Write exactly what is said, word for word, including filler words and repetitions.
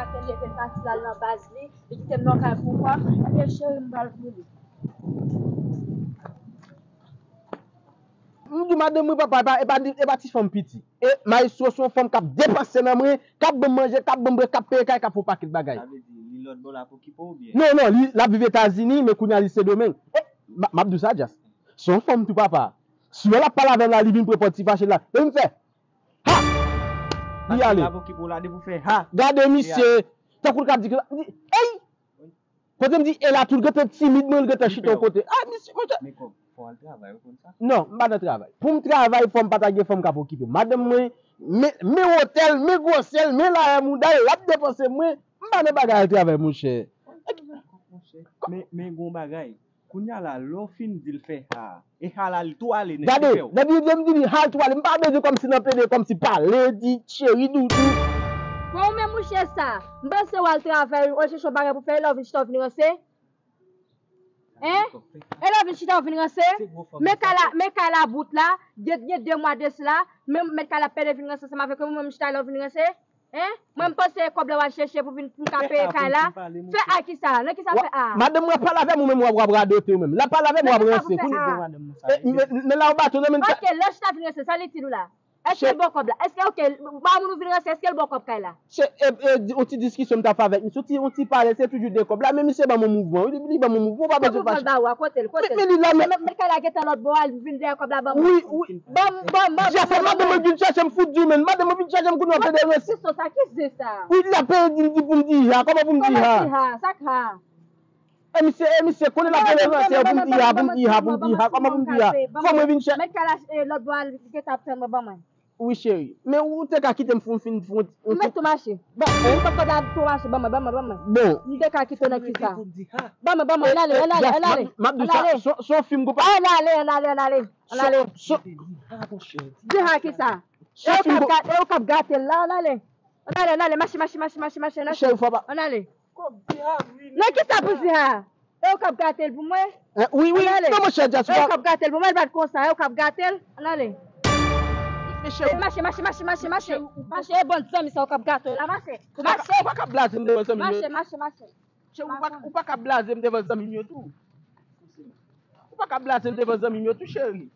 Apre leve l pati l al nan baz li, li kite m nan kay pou kò m. Ebyen cheri, m pral vini. M di madanm mwen papa, e pa, e pa, e pa ti fanm piti. E maestro se yon fanm k ap depanse nan mwen, k ap ban m manje, k ap ban m bwè, k ap peye kay, k ap fè yon pakèt bagay. Sa vle di li lòt bò l ap okipe w oubyen? Non, non, li, l ap viv Etazini, men kounye a li Sendomeng. E, m, m ap di w sa, Jas. Se yon fanm tou papa. Si w wè l ap pale avè m la, li vin pran pòt ti fache l la. E m fè, ha! Li ale. L ap okipe w la depi w fè ha. Gade misye, tankou l ka di ke, ey! Kote m di e la tou, l gentan timid, mwen, l gentan chita yon kote. Ah, misye, monchè. Men kòb, fò w al travay, ou konn sa? Non, m pa nan travay. Pou m travay, fò m pa ta gen fanm k ap okipe m. Madanm mwen, men, men wotè l, men gwosè l, men lajè mouda l, l ap depanse mwen. M pa nan bagay al travay, monchè. Men, men gon bagay. Kounye a la, lè w fin di l fè ha, e ha la, li tou ale nèt, li fè w. Gade, depi, depi m di li ha, l tou ale. M pa bezwen kòmsi nan plede, kòmsi pale, di cheri, doudou. Bon, ou menm mouche sa, m panse w al travay, w al chèche yon bagay pou fè, e lè w vin chita, w vin ranse. Hein? E lè w vin chita, w vin ranse. Men kay la, men kay la bout la, gen, gen de mwa de sila, men mèt kay la pède vin ranse ansanm avèk ou, mwen m chita, e lè w vin ranse. Hein? Mwen m panse kòb la w al chèche pou vin pou m ka peye kay la. Fè a kisa? Nan kisa fè a? Madanm mwen ap pale avè m, ou menm w ap, w ap radote ou menm. L ap pale avè m, w ap ranse. Kounye a, men, men la w baton nan men. Ok, lè w chita vin ranse, sa l itil ou la? Èske l ba w kòb la? Èske, ok, ba moun ou vin ranse, èske l ba w kòb kay la? Se, e, e, di, yon ti diskisyon m t ap fè avèk misye, yon ti, yon ti pale, se toujou de kòb la, men misye ban m yon mouvman, wi, li, li ban m yon mouvman, ou pa bezwen fache. Kote l ba ou a, kote l, kote l? Men, men li la, men. Mèt kay la gentan lòt bò a, li vin dèyè kòb la ban mwen. Wi, wi. Ban m, ban m, ban m. Jeff, madanm mwen vin chèche m fout di w, men. Madanm mwen vin chèche m kounye a pede ranse. Ki sa, ki se sa? Wi, l ap pede di m di pou m di ha, kòman pou m di ha? Kòman di ha? Sa k ha? E misye, e misye konnen l ap rele ranse pou m di ha, pou m di ha, pou m di ha, kòman pou m di ha? Fò mwen vin chè. Mèt kay la, e, lòt bò a, li gentan ap tann mwen, ban mwen. Wi, cheri. Men ou te ka kite m fè yon fin, fè yon. M mèt tou mache. Bon, ou pa t ap tou mache, ban mwen, ban mwen, ban mwen. Bon. M te ka kite w nan kisa? Ban mwen, ban mwen, ann ale, ann ale, ann ale. M ap di w sa, se yon fim kou pa. Ann ale, ann ale, ann ale. Ann ale. Di ha kisa? E ou k ap ga-, e ou k ap gate l la, ann ale. Ann ale, ann ale, mache, mache, mache, mache, mache, mache. Cheri, fò pa. Ann ale. Nan kisa pou di ha? E ou k ap gate l pou mwen? Wi, wi, non, monchè, Jas. E ou k ap gate l pou mwen, l pa t konsa, e ou k ap gate l? Ann ale. Mache, mache, mache, mache, mache. Mache, e bann zanmi sa ou k ap gate l la, mache. Mache. Ou pa ka blaze m devan zanmi m yo tou. Mache, mache, mache. Cheri, ou pa, ou pa ka blaze m devan zanmi m yo tou. Ou pa ka blaze m devan zanmi m yo tou, cheri.